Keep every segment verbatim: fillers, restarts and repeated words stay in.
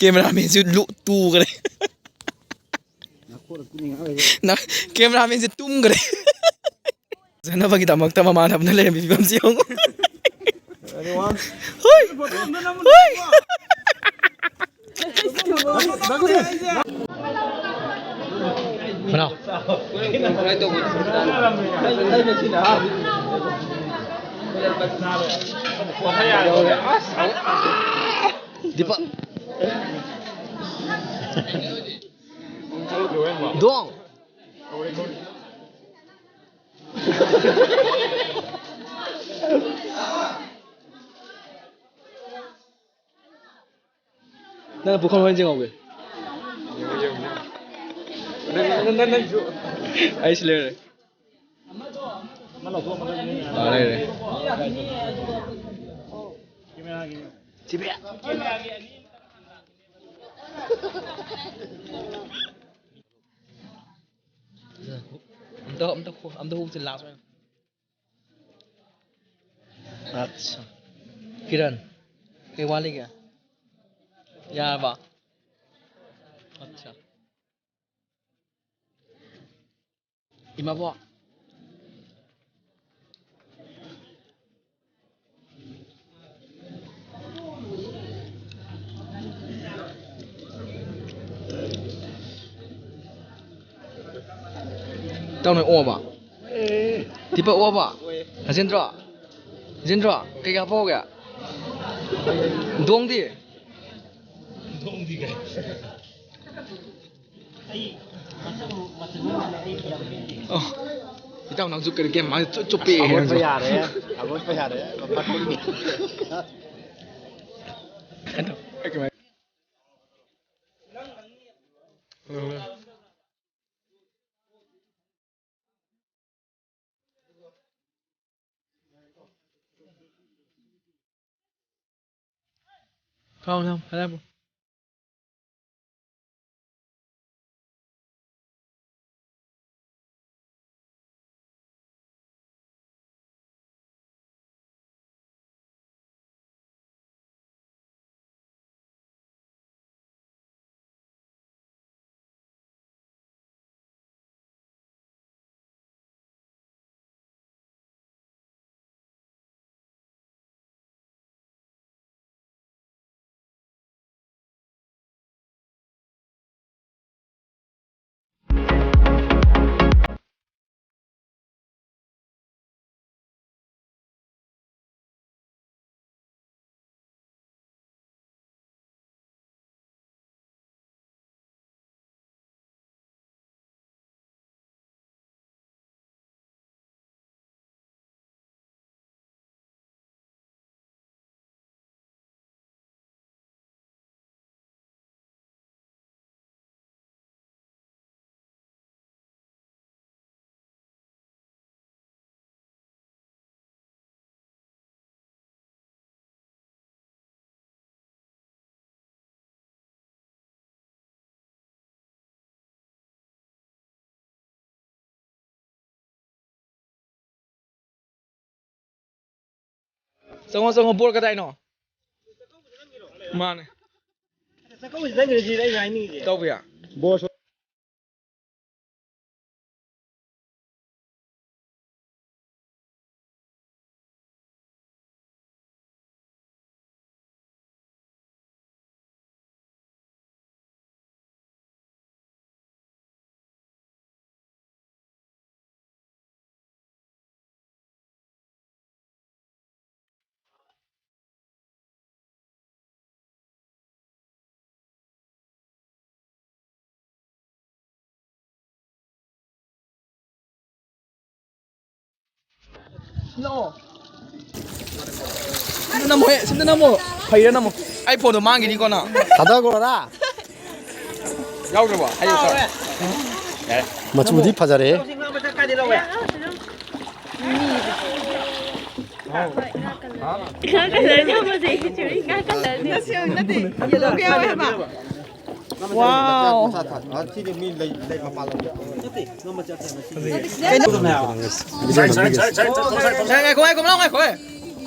ꯀꯦꯃꯦꯔꯥꯃꯦꯟꯁꯨ ꯂꯨ-, ꯇꯨꯈ꯭ꯔꯦ꯫ ꯅ-, ꯀꯦꯃꯦꯔꯥꯃꯦꯟꯁꯦ ꯇꯨꯝꯈ꯭ꯔꯦ꯫ ꯐꯖꯅꯕꯒꯤꯗꯃꯛꯇ ꯃꯃꯥꯟꯅꯕꯅ ꯂꯩꯔꯝꯃꯤ ꯐꯤꯕꯝꯁꯤ ꯌꯦꯡꯉꯨ꯫ ꯍꯣꯏ! ꯍꯣꯏ! ꯃꯅꯥꯎ꯫ ꯗꯤꯄꯛ꯫ ꯗꯣꯡ꯫ ꯅꯪ ꯄꯨꯈꯝ ꯍꯣꯔꯦꯟ ꯌꯦꯡꯍꯧꯒꯦ꯫ ꯑꯩꯁꯨ ꯂꯩꯔꯦ꯫ ꯑꯥ, ꯂꯩꯔꯦ꯫ ꯁꯤ ꯄꯤ꯫ ꯑꯝꯇ, ꯑꯝꯇ ꯈꯣ-, ꯑꯝꯇ ꯍꯨꯁꯦ last ꯑꯣꯏꯅ꯫ ꯑꯠꯁꯥ꯫ ꯀꯤꯔꯟ, ꯀꯩ ꯋꯥꯠꯂꯤꯒꯦ? ꯌꯥꯔꯕ? ꯑꯠꯁꯥ꯫ ꯏꯃꯥꯕꯣꯛ꯫ ꯏꯇꯥꯎ ꯅꯣꯏ ꯑꯣꯛꯑꯕꯣ? ꯗꯤꯄꯛ ꯑꯣꯛꯑꯕꯣ? ꯔꯥꯖꯦꯟꯗ꯭ꯔꯣ? ꯔꯥꯖꯦꯟꯗ꯭ꯔꯣ, ꯀꯩ ꯀꯩ ꯍꯥꯞꯄꯛꯑꯣꯒꯦ? ꯗꯣꯡꯗꯤ? ꯑꯣ, ꯏꯇꯥꯎ ꯅꯪꯁꯨ ꯀꯔꯤ ꯒꯦꯝ ꯃꯥ ꯆꯨꯞ ꯆꯨꯞ ꯄꯤꯛꯑꯦ ꯍꯧꯒꯠꯄ ꯅꯪꯁꯨ꯫ ꯌꯥꯔꯦ, ꯍꯧꯒꯠꯄ ꯌꯥꯔꯦ꯫ ꯊꯝꯃꯣ, ꯊꯝꯃꯣ, ꯐꯔꯦ, ꯐꯔꯦ꯫ ꯆꯪꯉꯣ, ꯆꯪꯉꯣ, ꯕꯣꯔ ꯀꯗꯥꯏꯅꯣ? ꯃꯥꯅꯦ꯫ ꯆꯥꯛꯀꯧꯕꯁꯤ ꯆꯪꯈ꯭ꯔꯦ ꯁꯤꯅꯦ ꯑꯩꯅ ꯍꯥꯏꯅꯤꯡꯉꯤꯁꯦ꯫ ꯇꯧꯕ ꯌꯥ꯫ ꯕꯣꯁ꯫ ꯁꯤꯗ ꯅꯝꯃꯣꯍꯦ, ꯁꯤꯗ ꯅꯝꯃꯣ꯫ ꯐꯩꯔ ꯅꯝꯃꯣ꯫ ꯑꯩ ꯐꯣꯟꯗꯣ ꯃꯥꯡꯈꯤꯅꯤꯀꯣ ꯅꯪ꯫ ꯊꯥꯗꯈ꯭ꯔꯣꯔꯥ? ꯌꯥꯎꯗ꯭ꯔꯕꯣ? ꯑꯩ ꯌꯥꯎꯗ꯭ꯔꯦ꯫ ꯌꯥꯔꯦ꯫ ꯃꯆꯨꯗꯤ ꯐꯖꯔꯦꯍꯦ꯫ ꯉꯥ ꯀꯂꯔ ꯌꯥꯝ ꯐꯖꯩ, ꯆꯨꯔꯤ ꯉꯥ ꯀꯂꯔꯅꯦ꯫ ꯅꯠꯇꯦ, ꯌꯦꯜꯂꯣꯒ ꯌꯥꯎꯋꯦ ꯍꯥꯏꯕ꯫ ꯋꯥꯎ꯫ ꯃꯆꯥ ꯊꯥ-, ꯊꯥ-, ꯁꯤꯗꯤ ꯃꯤ ꯂꯩ, ꯂꯩ ꯃꯄꯥꯟ ꯂꯝꯗ꯫ ꯅꯠꯇꯦ, ꯉꯥ ꯃꯆꯥ ꯊꯥ-, ꯃꯁꯤ꯫ ꯀꯩꯅꯣ? ꯉꯥꯏꯈꯣ, ꯉꯥꯏꯈꯣ, ꯉꯥꯏꯈꯣ, ꯉꯥꯏꯈꯣ꯫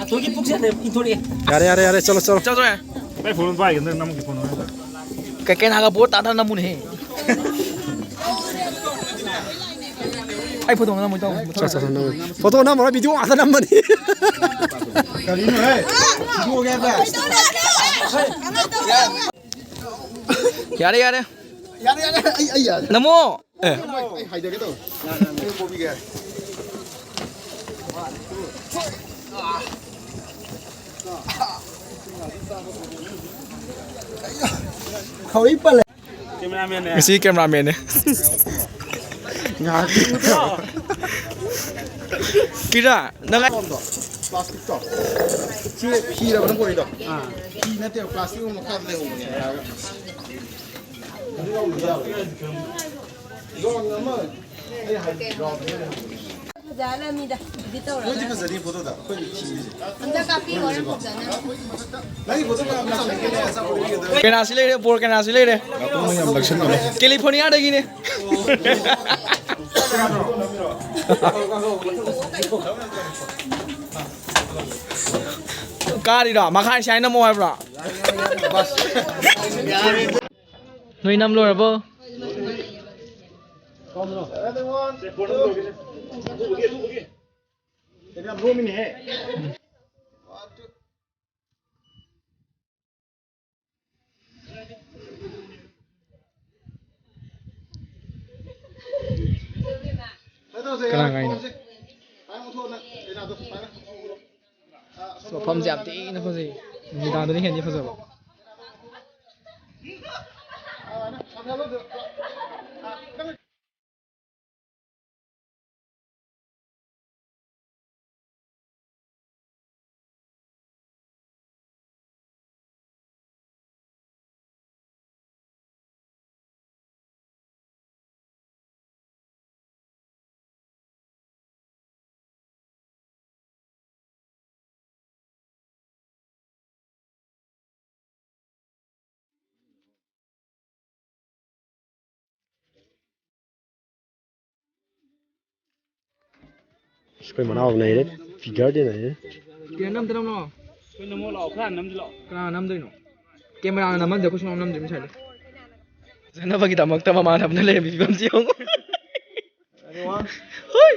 ꯑꯊꯣꯏꯒꯤ ꯄꯨꯛꯁꯦ ꯏꯟꯊꯣꯔꯛꯑꯦ꯫ ꯌꯥꯔꯦ, ꯌꯥꯔꯦ, ꯌꯥꯔꯦ, ꯆꯠꯂꯣ, ꯆꯠꯂꯣ꯫ ꯆꯠꯂꯣ, ꯆꯠꯂꯣ꯫ ꯑꯩ ꯐꯣꯟ ꯑꯝꯇ ꯄꯥꯏꯒꯦ, ꯅꯪ ꯅꯝꯒꯤ ꯐꯣꯟ ꯑꯝꯇ꯫ ꯀꯩ, ꯀꯩ ꯅꯥꯒ ꯕꯣꯠ ꯇꯥꯗꯅ ꯅꯝꯃꯨꯅꯦꯍꯦ꯫ ꯑꯩ ꯐꯣꯇꯣ ꯑꯃ ꯅꯝꯃꯣ, ꯏꯇꯥꯎ꯫ ꯆꯠꯂꯣ, ꯆꯠꯂꯣ, ꯅꯝꯃꯣ꯫ ꯐꯣꯇꯣ ꯅꯝꯃꯔꯣꯏ, ꯚꯤꯗꯤꯑꯣ ꯉꯥꯛꯇ ꯅꯝꯕꯅꯤ꯫ ꯀꯔꯤꯅꯣꯍꯦ? ꯚꯤꯗꯤꯑꯣꯒꯤ ꯍꯥꯏꯕ? ꯌꯥꯔꯦ, ꯌꯥꯔꯦ꯫ ꯌꯥꯔꯦ, ꯌꯥꯔꯦ, ꯑꯩ, ꯑꯩ ꯌꯥꯔꯦ꯫ ꯅꯝꯃꯣ꯫ ꯑꯦ꯫ ꯑꯩ ꯍꯥꯏꯗꯒꯦ ꯇꯧ꯫ ꯑꯩ ꯄꯣꯕꯤꯒꯦ꯫ ꯈꯧꯔꯤ ꯄꯜꯂꯦ꯫ ꯉꯁꯤ ꯀꯦꯃꯦꯔꯥꯃꯦꯟꯅꯦ꯫ ꯀꯤꯔꯥ, ꯅꯪ ꯄ꯭ꯂꯥꯁꯇꯤꯛꯇꯣ꯫ ꯁꯤ ꯐꯤꯔꯕ ꯅꯪ ꯄꯨꯔꯛꯏꯗꯣ? ꯐꯤ ꯅꯠꯇꯦꯕ, ꯄ꯭ꯂꯥꯁꯇꯤꯛ ꯑꯃ ꯃꯈꯥꯗ ꯂꯩꯍꯧꯕꯅꯦ꯫ ꯐꯖꯍꯜꯂꯃꯤꯗ, edit ꯇꯧꯔꯒ꯫ ꯃꯣꯏꯗꯤ ꯐꯖꯅꯤ ꯐꯣꯇꯣꯗ, ꯑꯩꯈꯣꯏꯗꯤ ꯊꯤꯕꯁꯦ꯫ ꯑꯝꯇ ꯀꯥꯞꯄꯤꯌꯣ, ꯌꯥꯝ ꯐꯖꯅ꯫ ꯅꯪꯒꯤ ꯐꯣꯇꯣ ꯀꯥꯞꯄ ꯆꯠꯂꯒꯦꯅꯦ, ꯑꯆꯥꯄꯣꯠ ꯂꯩꯒꯗ꯭ꯔꯥ? ꯀꯦꯅꯥꯁꯤ ꯂꯩꯔꯦ, ꯕꯣꯔ ꯀꯦꯅꯥꯁꯤ ꯂꯩꯔꯦ꯫ ꯀꯦꯂꯤꯐꯣꯔꯅꯤꯌꯥꯗꯒꯤꯅꯦ꯫ ꯀꯥꯞꯄꯤꯔꯣ, ꯀꯥꯞꯄꯤꯔꯣ꯫ ꯀꯥꯔꯤꯔꯣ? ꯃꯈꯥꯏ ꯁꯥꯏ ꯅꯝꯃꯣ ꯍꯥꯏꯕ꯭ꯔꯣ? ꯅꯣꯏ ꯅꯝ ꯂꯣꯏꯔꯕꯣ? ꯀꯅꯥ ꯀꯥꯏꯅꯣ? ꯑꯁ, ꯃꯐꯝꯁꯦ ꯌꯥꯝ ꯊꯤꯅ ꯐꯖꯩ꯫ ꯅꯨꯃꯤꯗꯥꯡꯗꯅ ꯍꯦꯟꯅ ꯐꯖꯕ꯫ ꯑꯁ, ꯑꯩꯈꯣꯏ ꯃꯅꯥꯎ ꯅꯩꯔꯦ, figure ꯗꯤ ꯅꯩꯔꯦ꯫ ꯀꯌꯥ ꯅꯝꯗ ꯅꯝꯂꯣ? ꯑꯩꯈꯣꯏ ꯅꯝꯃꯣ ꯂꯥꯛꯑꯣ, ꯈꯔ ꯅꯝꯁꯤ ꯂꯥꯛꯑꯣ꯫ ꯀꯅꯥ ꯅꯝꯗꯣꯏꯅꯣ? ꯀꯦꯃꯦꯔꯥꯅ ꯅꯝꯍꯟꯗꯦ, ꯑꯩꯈꯣꯏ ꯁꯨꯡꯅꯝ ꯅꯝꯗꯦ ꯉꯁꯥꯏꯗꯩ꯫ ꯐꯖꯅꯕꯒꯤꯗꯃꯛꯇ ꯃꯃꯥꯟꯅꯕꯅ ꯂꯩꯔꯝꯃꯤ ꯐꯤꯕꯝꯁꯤ ꯌꯦꯡꯉꯨ꯫ ꯍꯣꯏ! ꯍꯣꯏ!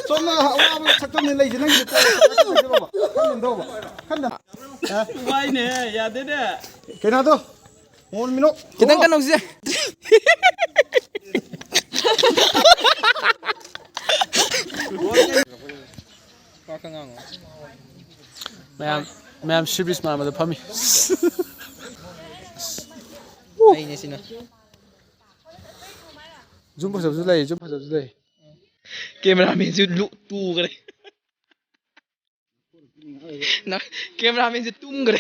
ꯁꯣꯝꯅ ꯑꯋꯥꯕ ꯁꯛꯇꯝꯅꯦ ꯂꯩꯁꯦ, ꯅꯪꯒꯤ ꯈꯟꯗꯧꯕ꯫ ꯈꯟꯗ꯫ ꯋꯥꯏꯅꯦ, ꯌꯥꯗꯦꯅꯦ꯫ ꯀꯩꯅꯣꯗꯣ, ꯃꯣꯟ ꯃꯤꯅꯣꯛ꯫ ꯈꯤꯇꯪ ꯀꯟꯅ ꯍꯧꯁꯦ꯫ ꯃꯌꯥꯝ, ꯃꯌꯥꯝ ꯁꯤꯔꯚꯤꯁ ꯃꯥꯟꯕꯗ ꯐꯝꯃꯤ꯫ ꯑꯩꯅꯦ ꯁꯤꯅ꯫ ꯖꯨꯝ ꯐꯖꯕꯁꯨ ꯂꯩ, ꯖꯨꯝ ꯐꯖꯕꯁꯨ ꯂꯩ꯫ ꯀꯦꯃꯦꯔꯥꯃꯦꯟꯁꯨ ꯂꯨ-, ꯇꯨꯈ꯭ꯔꯦ꯫ ꯅ-, ꯀꯦꯃꯦꯔꯥꯃꯦꯟꯁꯦ ꯇꯨꯝꯈ꯭ꯔꯦ꯫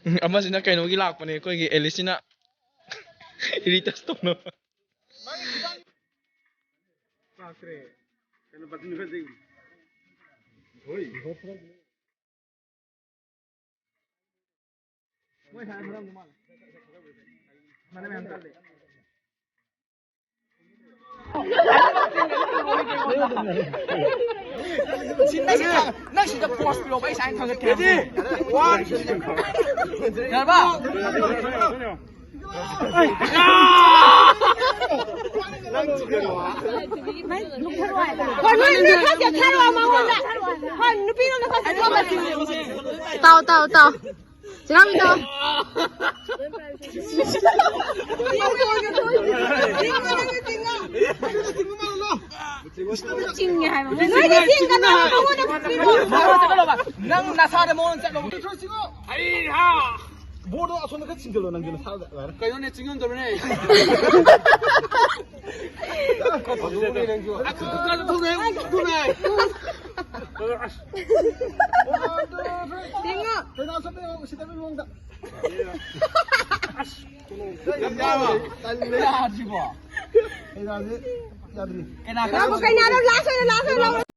ꯎꯝ, ꯑꯃꯁꯤꯅ ꯀꯩꯅꯣꯒꯤ ꯂꯥꯛꯄꯅꯦ, ꯑꯩꯈꯣꯏꯒꯤ ꯑꯦꯂꯤꯁꯁꯤꯅ ꯏꯔꯤꯇꯁ ꯇꯧꯅꯕ꯫ ꯂꯥꯛꯇ꯭ꯔꯦ꯫ ꯀꯩꯅꯣ, ꯕꯇꯟ ꯈꯔ ꯆꯤꯡ-, ꯅꯪ ꯁꯤꯗ ꯄꯣꯁ ꯄꯤꯔꯣꯕ, ꯑꯩ ꯁꯥꯏꯅ ꯈꯪꯒꯠꯀꯦ꯫ ꯌꯥꯔꯕ? ꯍꯣꯏ, ꯅꯣꯏ, ꯅꯣꯏ ꯈꯔ ꯆꯦꯞꯊꯔꯛꯑꯣ ꯃꯉꯣꯟꯗ꯫ ꯍꯣꯏ, ꯅꯨꯄꯤꯔꯣꯝꯗ ꯈꯔ ꯆꯦꯞꯊꯔꯛꯑꯣ꯫ ꯇꯥꯎ, ꯇꯥꯎ, ꯇꯥꯎ꯫ ꯆꯤꯡꯉꯝꯃꯤꯗꯣ꯫ ꯆꯤꯡꯉꯦ ꯍꯥꯏꯕ꯫ ꯅꯣꯏꯗꯤ ꯆꯤꯡꯒꯅꯣ ꯍꯥꯏꯕ, ꯃꯉꯣꯟꯗ ꯆꯤꯡꯉꯣ꯫ ꯅꯪ ꯅꯁꯥꯗ ꯃꯉꯣꯟꯗ ꯆꯠꯂꯣ꯫ ꯑꯩ ꯍꯥ꯫ ꯕꯣꯔꯗꯣ ꯑꯁꯣꯝꯗ ꯈꯔ ꯆꯤꯡꯁꯤꯜꯂꯣ, ꯅꯪꯁꯨ ꯅꯁꯥꯗ꯫ ꯀꯩꯅꯣꯅꯦ, ꯆꯤꯡꯉꯝꯗꯕꯅꯦ꯫ ꯑꯗꯨꯅꯦ, ꯑꯗꯨꯅꯦ꯫ ꯆꯤꯡꯉꯣ꯫ ꯀꯩꯅꯣ, ꯑꯁꯣꯝꯗ ꯌꯦꯡꯉꯣ, ꯎꯁꯤꯠꯇꯕꯒꯤ ꯃꯑꯣꯡꯗ꯫ ꯌꯥꯗ꯭ꯔꯤꯕꯣ? ꯀꯩꯅꯣꯁꯦ ꯌꯥꯗ꯭ꯔꯤ꯫ ꯀꯩꯅꯥ ꯂꯥꯛꯑꯣ, ꯀꯩꯅꯥꯗꯣ ꯂꯥꯁ ꯑꯣꯏꯅ, ꯂꯥꯁ ꯑꯣꯏꯅ ꯂꯥꯛꯑꯣ꯫